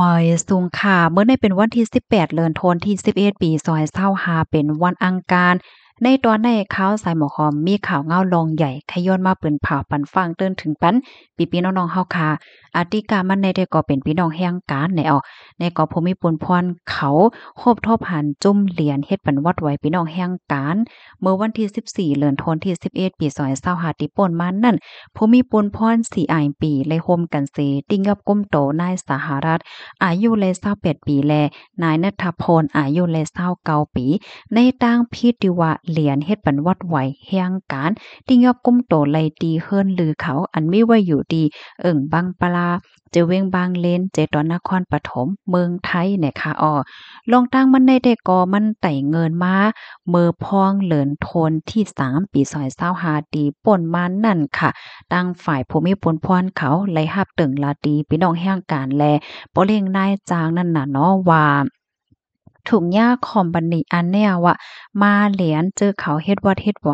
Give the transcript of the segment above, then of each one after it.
ໝາຍສູງຄ່າ ມື້ນີ້ເປັນວັນທີສິບແປດ ເດືອນທັນວາ ປີສອງພັນຊາວຫ້າ ເປັນວັນອັງຄານ. ໃນຕອນນີ້ ຂ່າວສາຍໝໍຄອມມີຂ່າວງາວລອງໃຫຍ່ ໄຂຍ້ອນມາປືນເຜົາປັນຟັງເຕືອນເຖິງປັນ ພີ່ໆນ້ອງໆເຮົາຄ່ະ. ອາ ຕິກາມັນໃນແທ້ກໍເປັນພີ່ນ້ອງແຮງການແນວ ໃນກໍຜູ້ມີປຸນພອນເຂົາ ໂຮບທົບຫັນຈຸ້ມຫຼຽນເຮັດປັນວັດໄຫວພີ່ນ້ອງແຮງການ ເມື່ອວັນທີສິບສີ່ ເດືອນທັນວາ ປີສອງພັນຊາວຫ້າ ທີ່ປົ້ນມານັ້ນ ຜູ້ມີປຸນພອນສີ່ອ້າຍພີ່ ໄດ້ຮ່ວມກັນເສຕິຍອບກຸມໂຕນາຍສະຫະລັດ ອາຍຸໄດ້ຊາວແປດປີ ແລະ ນາຍນັດທະພົນ ອາຍຸໄດ້ຊາວເກົ້າປີ ໃນຕາງຜິດທີ່ວ່າຫຼຽນເຮັດປັນວັດໄຫວແຮງການ ຕິຍອບກຸມໂຕໄດ້ທີ່ເຮືອນລືເຂົາ ອັນມີໄວ້ຢູ່ທີ່ເອີ່ງບາງປະລາ ເຈເວັງບາງເລນ ເຈຕອນນະຄອນປະຖົມ ເມືອງໄທແນະຄ່ະອໍ. ລອງຕາງມັນໃນແທ້ກໍມັນໄຕ່ເງິນມາ ເມື່ອພອງເດືອນທັນວາທີສາມ ປີສອງພັນຊາວຫ້າ ທີ່ປົ້ນມານັ້ນຄ່ະ. ທາງຝ່າຍຜູ້ມີປຸນພອນເຂົາໄດ້ຮັບເຕີງລາຕີພີ່ນ້ອງແຮງການ ແລະ ບໍ່ເລັ່ງນາຍຈ້າງນັ້ນນະເນາະວ່າ ທຸກຍາຄອມພານີອັນແນວວ່າມາຫຼຽນເຈີເຂົາເຮັດວັດເຮັດໄຫວ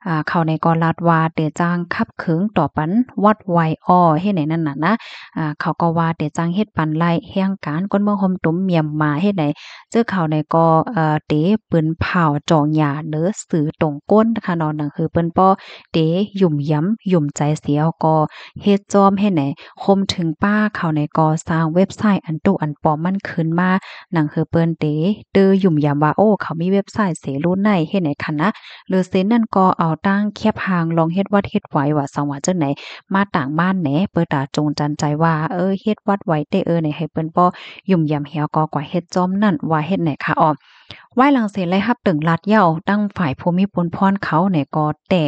ອາ ເຂົາໃນກໍລັດວ່າເຕຈ້າງຂັບເຂືອງຕໍ່ປັນວັດໄຫວອໍ ເຮັດໃນນັ້ນນະນະ ອາ ເຂົາກໍວ່າເຕຈ້າງເຮັດປັນໄລ່ແຮງການ ຄົນເມືອງໂຮມຕຸມມຽມມາ ເຮັດໃນເຈີເຂົາໃນກໍ ເອີ ເຕປືນເຜົາຈອງຢາເດີ ສື່ຕົງກົ້ນຄ່ະເນາະ ໜັງຫືເພິ່ນປໍເຕຫຍຸ້ມຢຳຫຍຸ້ມໃຈເສຍກໍເຮັດຈອມ ເຮັດໃນ ຄົມເຖິງປ້າເຂົາໃນກໍສ້າງເວັບໄຊອັນຕູ້ອັນປອມມັນຂຶ້ນມາ ໜັງຫືເພິ່ນເຕ ເຕີຫຍຸ້ມຢຳວ່າ ໂອ້ ເຂົາມີເວັບໄຊເສລຸໃນ ເຮັດໃນຄັນນະ ຫຼືເຊັ່ນນັ້ນກໍເອົາຕັ້ງແຄບຫາງລອງເຮັດວັດເຮັດໄຫວວ່າ ສັງວ່າຈັ່ງໃດ ມາຕາງມານແໜ ເປີຕາຈົງຈັນໃຈວ່າ ເອີ ເຮັດວັດໄຫວເຕເອີ ໃນໃຫ້ເພິ່ນປໍຫຍຸ້ມຢຳແຮວກໍກວ່າເຮັດຈອມນັ້ນ ວ່າເຮັດໃນຄ່ະອໍ. ວາຍຫຼັງເສໄດ້ຮັບເຕີງລາດເຍົາ ທາງຝ່າຍຜູ້ມີປຸນພອນເຂົາແນກໍແຕ່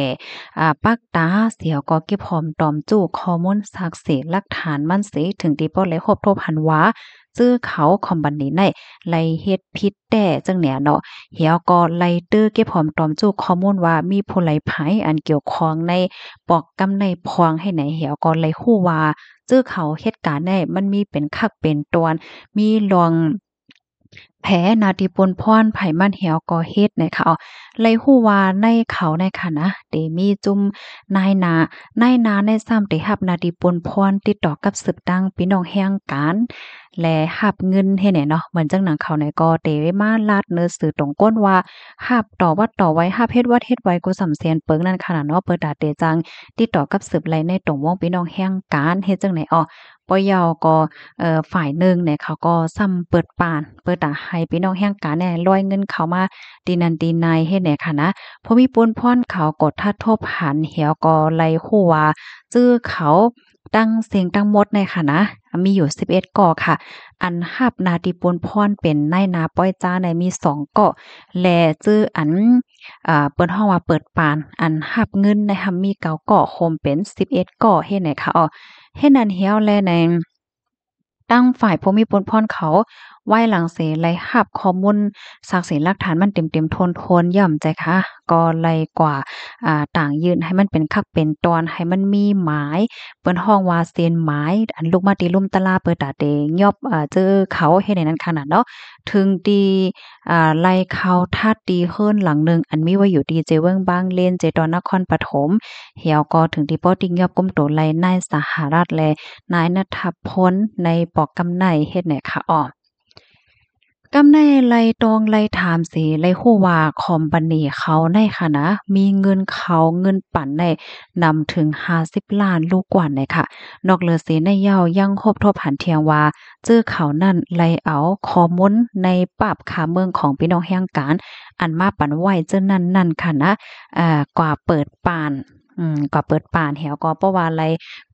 ອາ ປາກຕາເສຍກໍເກັບຫອມຕອມຈຸຂໍ້ມູນສັກເສຫຼັກຖານມັນເສ ເຖິງທີ່ປໍໄດ້ຮວບທວບຫັນວ່າ ເຈີເຂົາຄອມພານີໃນໄດ້ເຮັດຜິດແຕ່ຈັ່ງແນວເນາະ ແຮວກໍໄດ້ເຕີເກັບຫອມຕອມຈຸຂໍ້ມູນວ່າ ມີຜູ້ໃດໃຜອັນກ່ຽວຂ້ອງໃນປອກກຳໃນພອງໃຫ້ໃນ ແຮວກໍໄດ້ຮູ້ວ່າ ເຈີເຂົາເຮັດການໃນມັນມີເປັນຄັກເປັນຕອນ ມີລອງ ແຜໜ້າທີ່ປົນພອນໃຜມັນແຮວກໍເຮັດໃນເຂົາ ໄດ້ຮູ້ວ່າໃນເຂົາໃນຂະນະເຕມີຈຸ້ມນາຍໜ້າ ນາຍໜ້າໃນຊ້ຳເຕຮັບໜ້າທີ່ປົນພອນຕິດຕໍ່ກັບສືບຕັ້ງພີ່ນ້ອງແຮງການ ແລະ ຮັບເງິນໃຫ້ແນ່ເນາະ ເໝືອນຈັ່ງໜັງເຂົາໃນກໍເຕມາລາດເນີສື່ຕົງກົ້ນວ່າ ຮັບຕໍ່ວັດຕໍ່ໄຫວ ຮັບເຮັດວັດເຮັດໄຫວ ກູສຳແສນເປິງນັ້ນຂະນະເນາະ ເປີຕາເຕຈັ່ງຕິດຕໍ່ກັບສືບໄລ່ໃນຕົງວົງພີ່ນ້ອງແຮງການ ເຮັດຈັ່ງໃດອໍ ບໍ່ເຍົາກໍ ເອີ ຝ່າຍໜຶ່ງແນ ເຂົາກໍຊ້ຳເປີດປານ ເປີຕາໃຫ້ພີ່ນ້ອງແຮງການແນລອຍເງິນເຂົ້າມາຕີນັ້ນຕີໃນເຮັດໃນຂະນະ ຜູ້ມີປຸນພອນເຂົາກໍທັດທົບຫັນແຮວກໍໄດ້ຮູ້ວ່າ ເຈີເຂົາຕັ້ງເສັງທັງໝົດໃນຂະນະ ມີຢູ່ສິບເອັດກໍຄ່ະ ອັນຮັບໜ້າທີ່ປົນພອນເປັນນາຍໜ້າປ່ອຍຈ້າໃນມີສອງກໍ ແລະ ເຈີອັນ ເອີ ເພິ່ນຮ້ອງວ່າເປີດປານ ອັນຮັບເງິນໃນຫັ້ນມີເກົ້າກໍ ໂຮມເປັນສິບເອັດກໍເຮັດໃນຂະ ເຮັດນັ້ນແຮວແລະໃນ ທາງຝ່າຍຜູ້ມີປຸນພອນເຂົາ ວາຍຫຼັງເສໄດ້ຮັບຂໍ້ມູນສັກເສຫຼັກຖານມັນເຕັມໆທົນໆ ຍ່ອມໃຈຄ່ະ ກໍໄດ້ກວ່າ ອາ ຕ່າງຍື່ນໃຫ້ມັນເປັນຄັກເປັນຕອນ ໃຫ້ມັນມີໝາຍ ເພິ່ນຮ້ອງວ່າເຊັນໝາຍ ອັນລຸກມາຕີລຸ່ມຕະລາ ເປີຕາເຕຍອບ ອາ ເຈີເຂົາເຮັດໃນນັ້ນຂະນະເນາະ ເຖິງທີ່ ອາ ໄລ່ເຂົ້າທັດຕີເຮືອນຫຼັງໜຶ່ງ ອັນມີໄວ້ຢູ່ທີ່ເຈເວິງບາງເລນ ເຈຕອນນະຄອນປະຖົມ ແຮວກໍເຖິງທີ່ປໍຕິກຍອບກຸມໂຕໄລ່ນາຍສະຫະລັດ ແລະ ນາຍນັດທະພົນໃນປອກກຳໄນເຮັດໃນຂະອອກ ກຳໄນໄລ່ຕ້ອງໄລ່ຖາມເສ ໄລ່ຮູ້ວ່າຄອມພານີເຂົາໃນຂະນະ ມີເງິນເຂົ້າເງິນປັນໃນນຳເຖິງຫ້າສິບລ້ານລູກກວ່າໃນຂະ ນອກເຫຼືອເສໃນເຍົາຍັງຮົບທົບຫັນທ່ຽງວ່າ ເຈີເຂົານັ້ນໄລ່ເອົາຂໍ້ມູນໃນປາບຄາເມືອງຂອງພີ່ນ້ອງແຮງການ ອັນມາປັນໄວ້ເຈີນັ້ນນັ້ນຂະນະ ອາ ກວ່າເປີດປານ ອືມ ກວ່າເປີດປານແຮວກໍເພາະວ່າໄລ່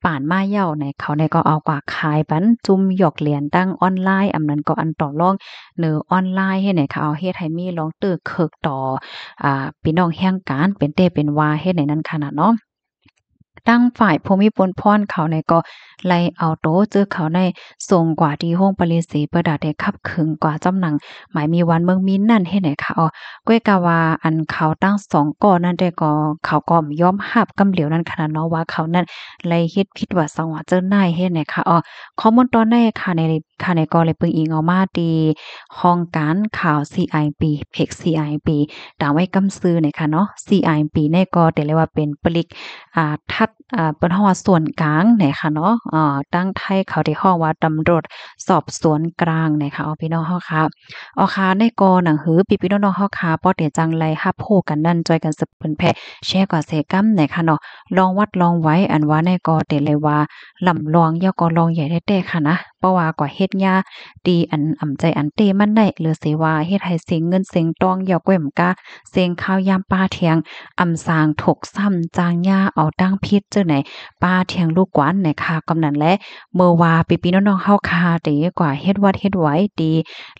ປານມາເຍົາໃນ ເຂົາໃນກໍເອົາກວ່າຂາຍປັນຈຸ້ມຢອກຫຼຽນທາງອອນລາຍ ອຳນັ້ນກໍອັນຕໍ່ລອງເນີອອນລາຍໃຫ້ໃນ ເຂົາເຮັດໃຫ້ມີລອງຕື້ເຄິກຕໍ່ ອາ ພີ່ນ້ອງແຮງການເປັນແຕ່ເປັນວ່າເຮັດໃນນັ້ນຂະນະເນາະ. ທາງຝ່າຍຜູ້ມີປຸນພອນເຂົາໃນກໍໄລ່ເອົາໂຕເຈີເຂົາໃນສົ່ງກວ່າທີ່ໂຮງປະລິເສ ເພື່ອດາແຕ່ຂັບເຂືອງກວ່າຈຳໜັງ ໝາຍມີວັນເມືອງມີນນັ້ນເຮັດໃນຂະ ອອ ກ້ວຍກະວ່າອັນເຂົາທັງສອງກໍນັ້ນແຕ່ກໍ ເຂົາກໍຍອມຮັບກຳຫຼຽວນັ້ນຂະນະເນາະວ່າເຂົານັ້ນໄລ່ເຮັດຜິດວ່າສັງວ່າເຈີນາຍເຮັດໃນຂະ ອອ ຂໍ້ມູນຕອນໃນຂະໃນ ຂະໃນກໍໄດ້ເບິ່ງອີງເອົາມາທີ່ຫ້ອງການຂ່າວ ຊີໄອພີ ເພຈ ຊີໄອພີ ຕາມໄວ້ກຳຊື່ໃນຂະເນາະ ຊີໄອພີ ໃນກໍໄດ້ເລີຍວ່າເປັນປະລິກ ອາ ທັ ເອີ ເພິ່ນຮ້ອງວ່າສ່ວນກາງນະຄະເນາະ ເອີ ທາງໄທເຂົາທີ່ຮ້ອງວ່າຕຳຫຼວດສອບສວນກາງນະຄະ ເອົາ ພີ່ນ້ອງເຮົາຄະ ເອົາ ຄະ ໃນກໍໜັງຫື ພີ່ໆນ້ອງໆເຮົາຄະ ພໍເຕຈັ່ງໄດ້ຮັບຮູ້ກັນນັ້ນ ຊ່ວຍກັນສືບເຜີຍແຜ່ ແຊກວ່າເສກຳນະຄະເນາະ ລອງວັດລອງໄຫວ ອັນວ່າໃນກໍເຕໄດ້ວ່າ ລຳລອງ ແລ້ວກໍລອງໃຫຍ່ແທ້ໆຄະນະ ເພາະວ່າກວ່າເຮັດຍາ ທີ່ອັນອຳໃຈອັນເຕມັນໄດ້ ຫຼືເສວ່າເຮັດໃຫ້ເສັງເງິນເສັງທອງ ແລ້ວກໍແມ່ນກະເສັງຄາວຍາມປາທຽງ ອຳສາງທຸກຊ້ຳຈາງຍາເອົາຕັ້ງຜິດ ເຈົ້າໃນປາທຽງລູກກວານນະຄະ ກຳນັ້ນແຫຼະ ເມື່ອວ່າພີ່ໆນ້ອງໆເຮົາຄະ ທີ່ກວ່າເຮັດວັດເຮັດໄຫວ ທີ່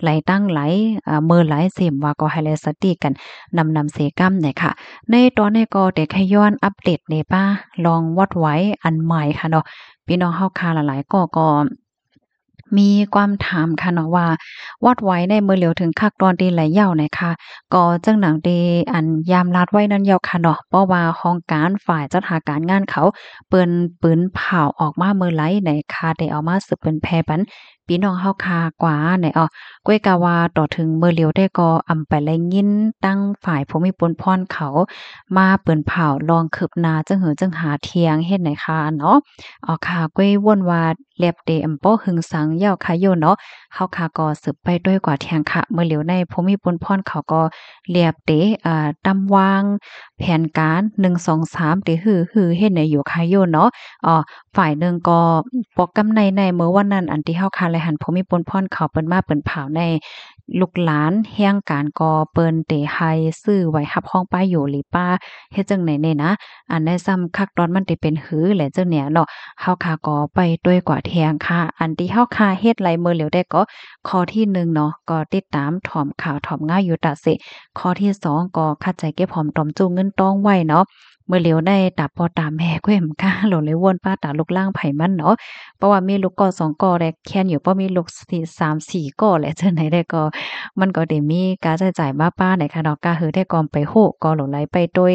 ຫຼາຍຕັ້ງຫຼາຍ ເອີ ມື້ຫຼາຍເສມວ່າ ກໍໃຫ້ໄດ້ສະຕິກັນນຳນຳເສກຳນະຄະ ໃນຕອນນີ້ກໍເຕຂະຍ້ອນອັບເດດເນປາ ລອງວັດໄຫວອັນໃໝ່ຄະເນາະ ພີ່ນ້ອງເຮົາຄະ ຫຼາຍໆກໍ ກໍ ມີຄວາມຖາມຄະເນາະວ່າ ວັດໄຫວໃນມື້ຫຼຽວເຖິງຂັ້ນຕອນທີ່ໃດແລ້ວນະຄະ ກໍເຊິ່ງໜັງທີ່ອັນຍາມລາດໄວ້ນັ້ນແລ້ວຄະເນາະ ເພາະວ່າຫ້ອງການຝ່າຍຈັດຫາການງານເຂົາ ເພິ່ນປືນເຜົາອອກມາມື້ໃດນະຄະ ໄດ້ເອົາມາສືບເຜີຍແຜ່ປັນພີ່ນ້ອງເຮົາຄະກວ່ານະ ເອົາ ກ້ວຍກະວ່າຕໍ່ເຖິງມື້ຫຼຽວແທ້ກໍອຳໄປໄດ້ຍິນ ທາງຝ່າຍຜູ້ມີບຸນພອນເຂົາ ມາປືນເຜົາລອງຄືບໜ້າ ເຊິ່ງຫື ເຊິ່ງຫາທ່ຽງເຮັດນະຄະເນາະ ເອົາ ຄະ ກ້ວຍວົນວ່າ ແລບເຕອຳບໍ່ຫຶງສັງຍາວຄະຢູ່ເນາະ ເຮົາຄະກໍສືບໄປດ້ວຍກວ່າທຽງຄະ ມື້ຫຼຽວໃນຜູ້ມີບຸນພອນເຂົາກໍແລບເຕ ເອີ ຕຳວາງແຜນການ ໜຶ່ງ ສອງ ສາມ ເຕຫືຫືເຮັດໃນຢູ່ຄະຢູ່ເນາະ ອໍ ຝ່າຍໜຶ່ງກໍ ປອກກຳໃນໃນມື້ວັນນັ້ນ ອັນທີ່ເຮົາຄະໄດ້ຫັນຜູ້ມີບຸນພອນເຂົາເພິ່ນມາເປັນຜາວໃນ ລູກຫຼານແຮງການກໍເພິ່ນເຕໃຫ້ຊື້ໄວ້ຮັບຮອງປາຢູ່ຫຼືປາ ເຮັດຈັ່ງໃດແນ່ນະ ອັນໃດຊ້ຳຄັກຕອນມັນເຕເປັນຫືແຫຼະ ເຈົ້າແນວເນາະ ເຮົາຄະກໍໄປດ້ວຍກວ່າແທງຄະ ອັນທີ່ເຮົາຄະເຮັດໄດ້ມື້ຫຼຽວແດ່ກໍ ຂໍ້ທີໜຶ່ງເນາະ ກໍຕິດຕາມຖອມຂ່າວຖອມງາວຢູ່ຕາເສ ຂໍ້ທີສອງກໍຂັດໃຈເກັບຫອມຕອມຈຸເງິນຕອງໄວ້ເນາະ ມື້ຫຼຽວໃນຕາພໍ່ຕາແມ່ກ້ວຍມັນກະຫຼົງເລີຍວົນປາຕາລູກຫຼານໃຜມັນເນາະ ເພາະວ່າມີລູກກໍສອງກໍແລະ ແຄນຢູ່ ພໍມີລູກສາມສີ່ກໍແລະ ຈັ່ງໃດແດ່ກໍ ມັນກໍໄດ້ມີກາໃຊ້ຈ່າຍມາປະໃນຂະເນາະ ກາຫືແດ່ກໍໄປຮູ້ ກໍຫຼົງໄລໄປໂຕຍ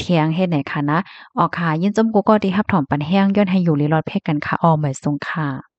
ທຽງເຮັດໃນຂະນະ ອອກຄ່າ ຍິນຊົມກູ່ກໍທີ່ຮັບຖອມປັນແຮງ ຍ້ອນໃຫ້ຢູ່ດີລອດແພກັນຄ່ະ ອອກໝາຍສົ່ງຄ່ະ.